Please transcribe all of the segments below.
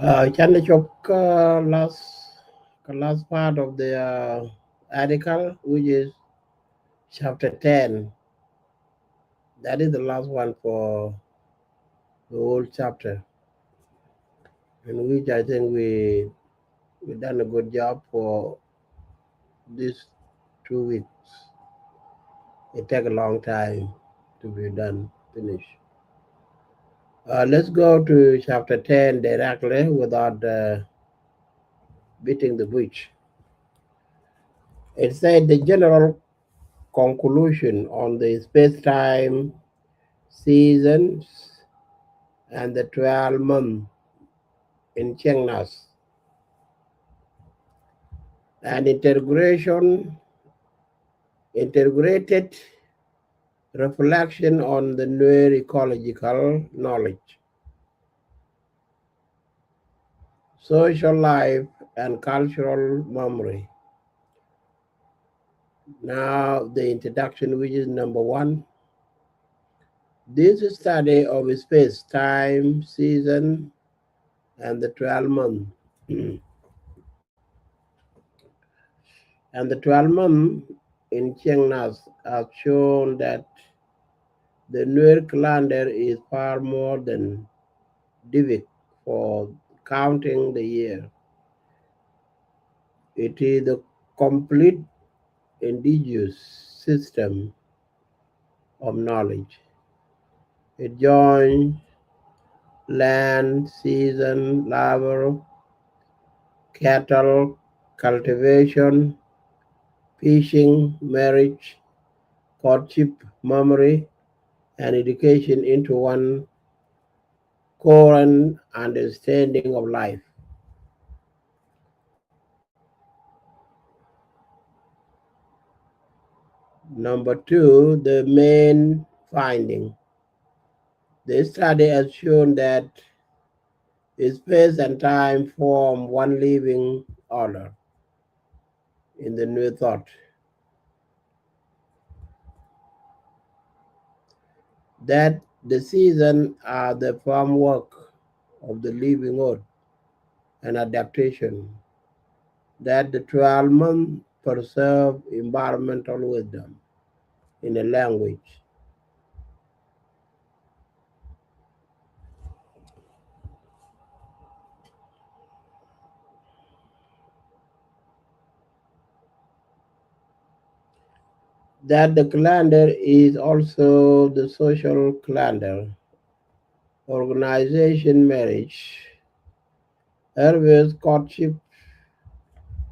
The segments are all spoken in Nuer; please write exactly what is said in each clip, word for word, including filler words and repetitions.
Uh, can the chop uh, last the last part of the uh, article, which is chapter ten. That is the last one for the whole chapter, in which I think we we done a good job for these two weeks. It take a long time to be done, finish. Uh, let's go to chapter ten directly without uh, beating the bush. It said the general conclusion on the space-time seasons and the twelve month in Cheng Nas. An integration, integrated reflection on the Nuer ecological knowledge, social life, and cultural memory. Now, the introduction, which is number one. This study of space, time, season, and the twelve month. And the twelve month in Cheng Nas have shown that the Nuer calendar is far more than Divic for counting the year. It is the complete indigenous system of knowledge. It joins land, season, labor, cattle, cultivation, fishing, marriage, courtship, memory, and education into one coherent understanding of life. Number two, the main finding. The study has shown that space and time form one living order in the Nuer thought. That the seasons are the framework of the livelihood and adaptation. That the twelve months preserve environmental wisdom in a language. That the calendar is also the social calendar, organization, marriage, harvest, courtship,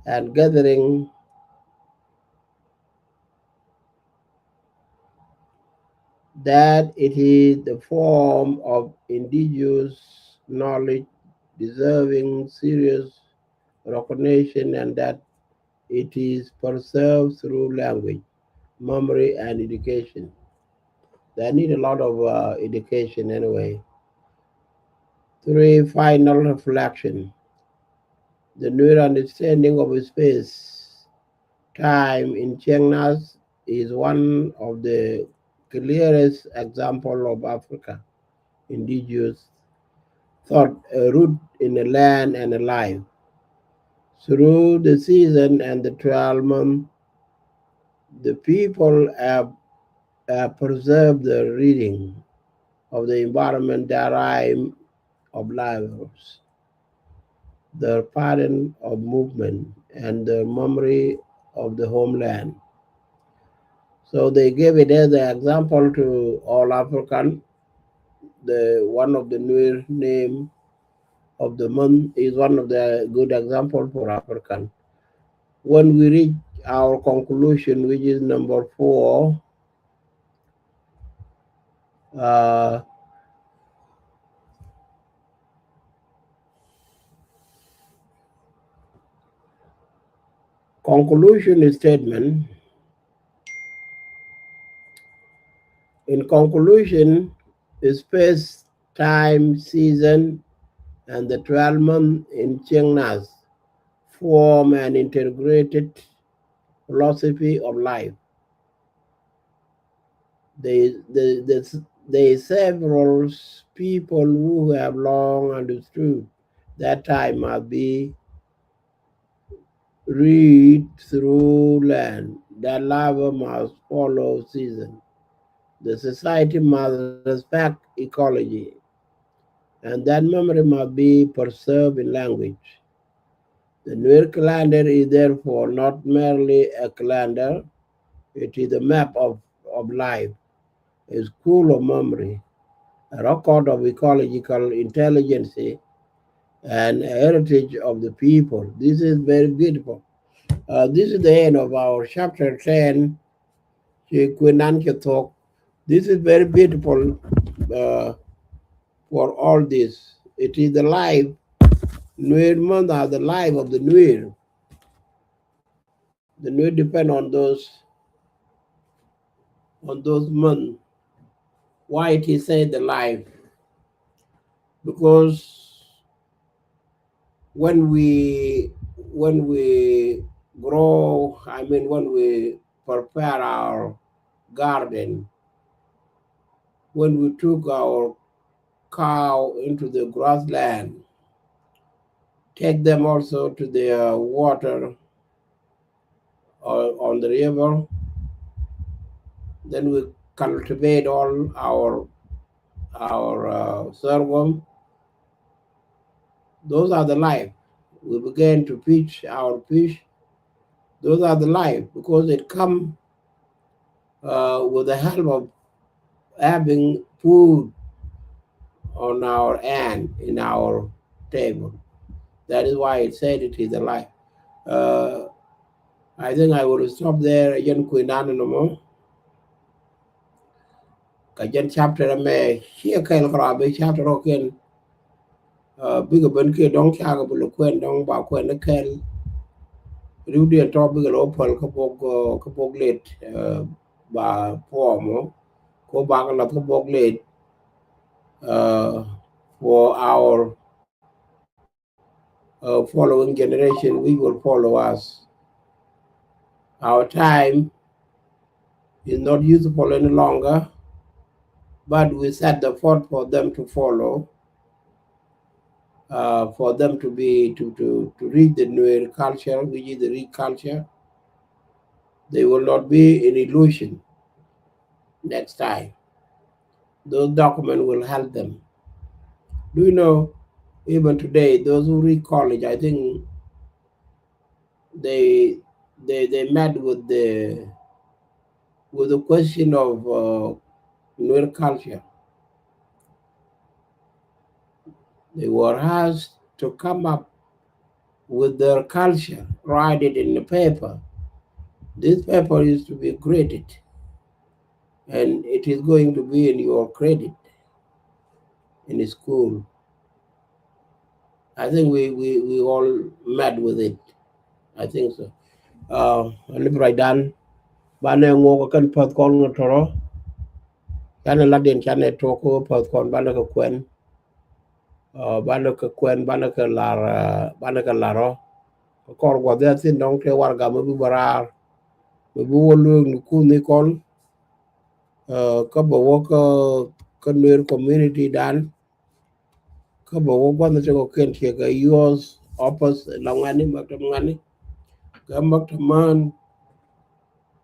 and gathering. That it is the form of indigenous knowledge deserving serious recognition, and that it is preserved through language, memory, and education. They need a lot of uh, education anyway. Three, final reflection. The new understanding of space time in Cheng Nas is one of the clearest example of Africa indigenous thought, a root in a land and a life. Through the season and the twelve month, the people have, have preserved the reading of the environment, their rhyme of lives, their pattern of movement, and their memory of the homeland. So they gave it as an example to all African. The one of the new name of the month is one of the good example for African. When we reach our conclusion, which is number four, uh, conclusion statement. In conclusion, space, time, season, and the twelve month in Cheng Nas form an integrated philosophy of life. They, they, they, they several people who have long understood that time must be read through land, that labor must follow season. The society must respect ecology, and that memory must be preserved in language. The Nuer calendar is therefore not merely a calendar, it is a map of, of life, a school of memory, a record of ecological intelligence, and a heritage of the people. This is very beautiful. Uh, this is the end of our chapter ten. Ci kuinan ci thok. This is very beautiful, uh, for all this. It is the life. Nuer month are the life of the Nuer. The Nuer depend on those, on those months. Why it is said the life? Because when we, when we grow, I mean, when we prepare our garden, when we took our cow into the grassland, take them also to the water or on the river, then we cultivate all our, our, uh, sorghum. Those are the life. We began to fish our fish. Those are the life, because it come, uh, with the help of having food on our hand, in our table. That is why it said it is the life. Uh, I think I will stop there. Jɛn kuinan nɔmɔ. Kä jɛn chapter ɛmɛ, ciɛ kɛl kɛ rɔ, bɛ chapter rɔ kɛn, uh, bikɛ ben kiɛ dɔ̱ŋ cakɛ bi lɛ kuɛn, dɔ̱ŋ ba kuɛn ni kɛl. Riwdiɛn tɔ bikɛ lɛ wä päl kä bok, uh, kä bok late, uh, ba puɔmɔ. Ko ba kɛ lath kä bok late, uh, for our, uh, following generation which will follow us. Our time is not useful any longer, but we set the forth for them to follow, uh, for them to be, to, to, to reach the Nuer culture, which is the rich culture. They will not be in illusion next time. Those documents will help them. Do you know, even today, those who read college, I think they, they, they met with the, with the question of, uh, Nuer culture. They were asked to come up with their culture, write it in the paper. This paper is to be graded, and it is going to be in your credit in school. I think we, we, we all met with it. I think so. Uh, ani bi ruacdan, banɛ ŋuɔk kɛn päth kɔn ŋä tɔrɔ. Canɛ lat in canɛ tuɔk kä päth kɔn, banɛ kɛ kuɛn. Uh, banɛ kɛ kuɛn, banɛ kɛ lar, uh, banɛ kɛ lar rɔ. Kɛ kɔr guath ya thin dɔŋ tëë warɛga mi bi bä raar, mi bi wä lueek ni kuth ni kɔn. Uh, kä bɛ wä kä, kä Nuer community dan. Kä bɛ wä guath ni ti kɔ kɛn tiɛ kɛ U S office la ŋuani, maktab ŋuani. Kɛ maktab män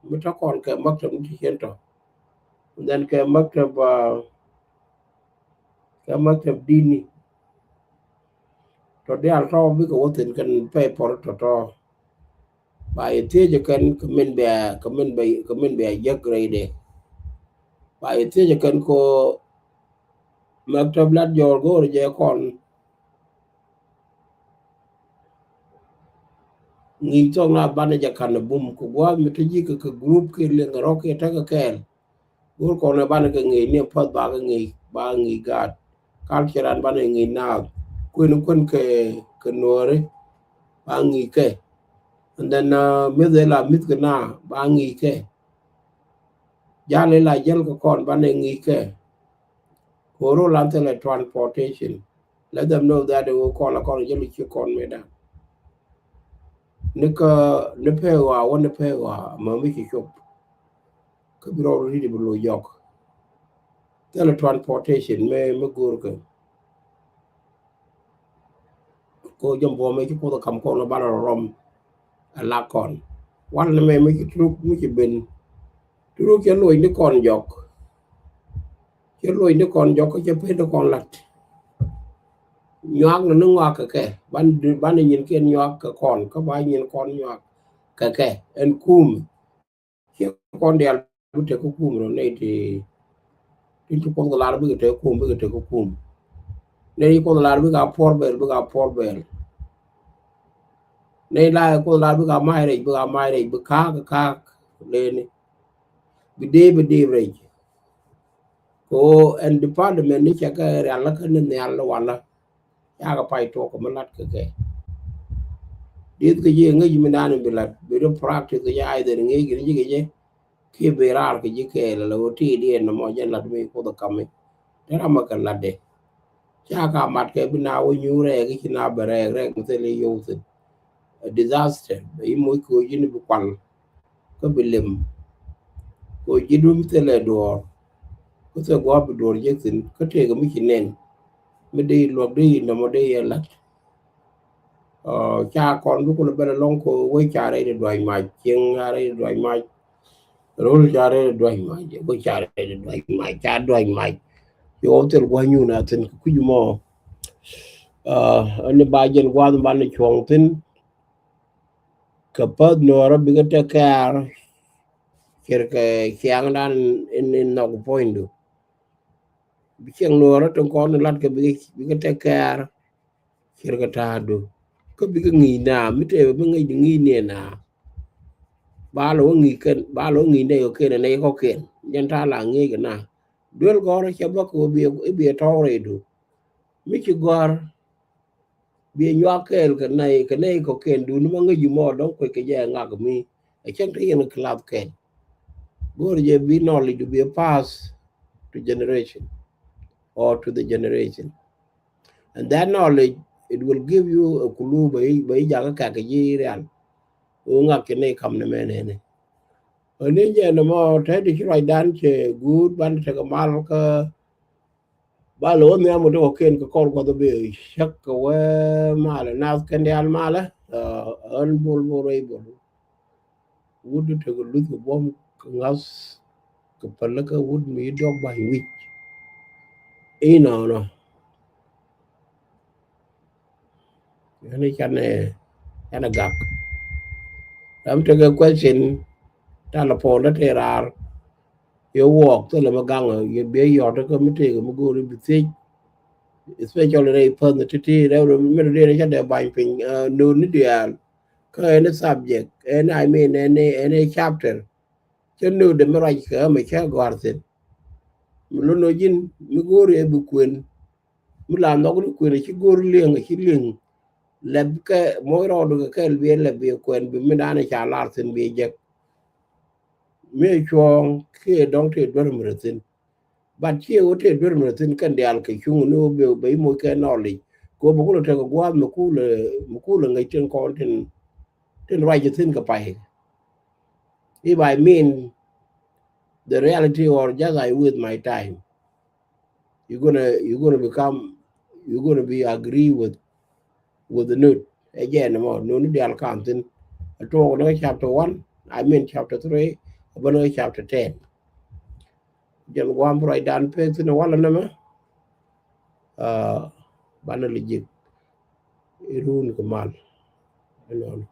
mi tɔ kɔn kɛ maktab ni ti cien tɔ. And then kɛ maktab, uh, kɛ maktab dini. Tɔ diaal tɔ bikɛ wä thin kɛn paper tɔtɔ. Ba yɛ thiec kɛn kɛ min bia, kɛ min bia, kɛ min bia jek rɛydɛ. Ba yɛ thiec kɛn ko maktab lat jɔɔr go̱o̱r jɛ kɔn. Ŋi̱i̱c thok na banɛ jɛ kan bum kɛ gua̱a̱th mi te ji̱ kɛ, kɛ group kɛ liŋ kɛ rɔ̱ kɛ tekɛ kɛɛl. Go̱o̱r kɔn ɛ banɛ kɛ ŋi̱i̱c ni päth ba kɛ ŋi̱i̱c, ba ŋi̱i̱c gaat. Culture an banɛ ŋi̱i̱c naath. Kuën kuën kɛ, kɛ Nuɔɔri ba ŋi̱i̱c kɛ. And then, uh, mi̱th ila mi̱th kɛ na ba ŋi̱i̱c kɛ. Jal ila jäl kɛ kɔn banɛ ŋi̱i̱c kɛ. Koro lan thilɛ transportation. Let them know that they will call a call a jeli ci kɔn me da. Ni kä, ni pɛ wa, wä ni pɛ wa, ma mi ci cop. Kä bi rɔ ri di bi lo jɔk. Thilɛ transportation me, me go̱o̱r kä. ko jɔm bɔ mɛ ci Kuoth ɛ kam kɔn ɛ bal rɔ rɔm ɛ lak kɔn. Wal ni mɛ mɛ ci turuk mi ci ben. Turuk cɛ loc ni kɔn jɔk. Cɛ loc ni kɔn jɔk kä cɛ pen ni kɔn lat. Nyuak ni ni nyuak kɛ kɛ. Ban, ban ni nyin kiɛn nyuak kɛ kɔn, kä ba nyin kɔn nyuak kɛ kɛ. Ɛn kum. Ciɛ kɔn dial bi tek kä kum rɔ nɛy ti, tin ti Kuoth kɛ lar bikɛ tek kä kum, bikɛ tek kä kum. Nɛy ti Kuoth lar bikɛ a puɔr bɛl, bikɛ a puɔr bɛl. Nɛy la Kuoth lar bikɛ a mac rɛc, bikɛ a mac rɛc, bi kaak, kaak leni. Bi deep, bi deep rɛc. Ko ɛn department ni cɛ kɛ rial la kä ni nhial wala. Cakɛ pay tuɔk kɛ mi lat kɛ kɛ. Dieth kɛ ji̱ ŋäc mi nani bi lat, bi ri practice kɛ ji̱ either ŋäc kɛ ji̱ kɛ ji̱. Kiɛ bi raar kɛ ji̱ kɛɛl ala wä ti diɛn nɔmɔ jɛ lat mi Kuoth ɛ kami. Te ram ɛ kɛ latdɛ. Cakɛ mat kɛ bi na wä nyuur rɛɛk i̱ ci na bɛ rɛɛk rɛɛk mi thil i̱ yio̱w thi̱n. A disaster bɛ i̱ moc kɛ wä ji̱ ni bi kual. Kä bi lem. Kɛ ji̱ dun thilɛ duɔɔr. Kä thil gua̱a̱p bi duɔɔr jek thi̱n. Kä tëëkɛ mi ci nɛn. Mi dee luɔk dee yi nɔmɔ dee yɛ la̱t. Ca kɔn bi kulɛ ben alɔŋ kɛ wec ca rɛy di duac mac. Cieŋ a rɛy di duac mac. Rol ca rɛy di duac mac. Wec ca rɛy di duac mac. Ca duac mac. Ci ɣɔw thil gua̱a̱ nyun a thi̱n kɛ kui̱c mɔ. Ɛn ni ba jɛn gua̱a̱th ban ni cuɔ̱ŋ thi̱n. Kɛ päth nuɔɔrä bikɛ tek kɛɛr. Cir kɛ ciaŋdan in, in nhɔk puɔ̱nydu. Bi ciaŋ nuɔɔrä tin kɔn lat kɛ bikɛ, bikɛ tek kɛɛr. Cir kɛ ta̱a̱du. Kä bikɛ ŋi̱i̱c na mi tëë bi ŋi̱i̱c di ŋi̱i̱c ni na. Ba lɔ wä ŋi̱i̱c kɛn, ba lɔ wä ŋi̱i̱c nɛy kɔ̱kiɛn, nɛy kɔ̱kiɛn. Jɛn ta̱a̱ la ŋi̱i̱c kɛ na. Duel gɔ̱rä cɛ bä kɛ wä bi, bi ɛ tɔ̱ɔ̱k rɛydu. Mi ci gɔ̱r. Bi ɛ nyuak kɛɛl kɛ nɛy, kɛ nɛy kɔ̱kiɛn duni ma ŋäc ji̱ mɔ dɔ̱ŋ kuec kɛ jɛ ŋak mi. Ɛ cäŋ te yɛn kɛ lath kɛɛl. Go̱o̱r jɛ bi knowledge du bi ɛ pass to generation or to the generation. And that knowledge, it will give you a clue bɛ i̱, bɛ i̱ jakä kak kɛ ji̱ rial. Ɣöö ŋak kɛ nɛy kam ni mɛn ɛnɛ. Ɣän ni jɛ ni mɔ te di ci ruacdan cɛ guut ban tekɛ mal kä Ba lo̱ wä nhiam wä ti kɔ̱kiɛn kɛ kɔr gua̱th bi cäk kɛ wee malɛ nath kɛn diaal malɛ. Ɣän bol bol rɛy bol. Wut ti tekɛ luth kɛ buɔ̱m kɛ ŋa̱th kɛ päl kä wut mi dɔk ba̱ny wi̱c. Inɔnɔ. Yɛn i̱ canɛ, canɛ gak. Ram tekɛ question telephone dä tëë raar. Yɛ wuɔk thilɛ mi gaŋ yɛ biɛ yɔt kä mi tëëk mi go̱o̱ri bi thiec. Especially rɛy pänh ti̱ti̱ rɛw rɛw mi dee cä dee ba̱ny piny, nööni diaal. Kä any subject, any, I mean, any, any chapter. Cä nöödɛ mi ruac kɛ mi cä gɔ̱a̱r thi̱n. Mi lo̱n ɔ ji̱n mi go̱o̱ri ɛ bi kuën. Mi la nhɔk ni kuën ci go̱r liŋ ci liŋ. Lɛp kɛ moc rɔɔdu kɛ kɛl biɛ lɛp biɛ kuɛn bi mi dan ca lar thi̱n biɛ jek. Mi cuɔ̱ɔ̱ŋ kiɛ dɔ̱ŋ tëë duer mi rɛ thi̱n. But ciɛ ɣöö tëë duer mi rɛ thi̱n kɛn diaal kɛ cuŋ ni ɣöö bɛ i̱ moc kɛ knowledge. Kɛ ɣöö bɛ kulɛ tekɛ gua̱a̱th mi kulɛ, mi kulɛ ŋäc tin kɔn tin, tin ruac thi̱n kɛ pay. If I mean the reality or just I waste my time. You're gonna, you're gonna become, you're gonna be agree with, with the note. Again, mɔ nööni diaal kam thi̱n. A tuɔɔk ni chapter one, I mean chapter three, a bä ni chapter ten. Jɛn guam ruacdan pek thi̱n walɛ nɛmɛ. Banɛ logic. Irun kɛ mal. Inɔnɔ.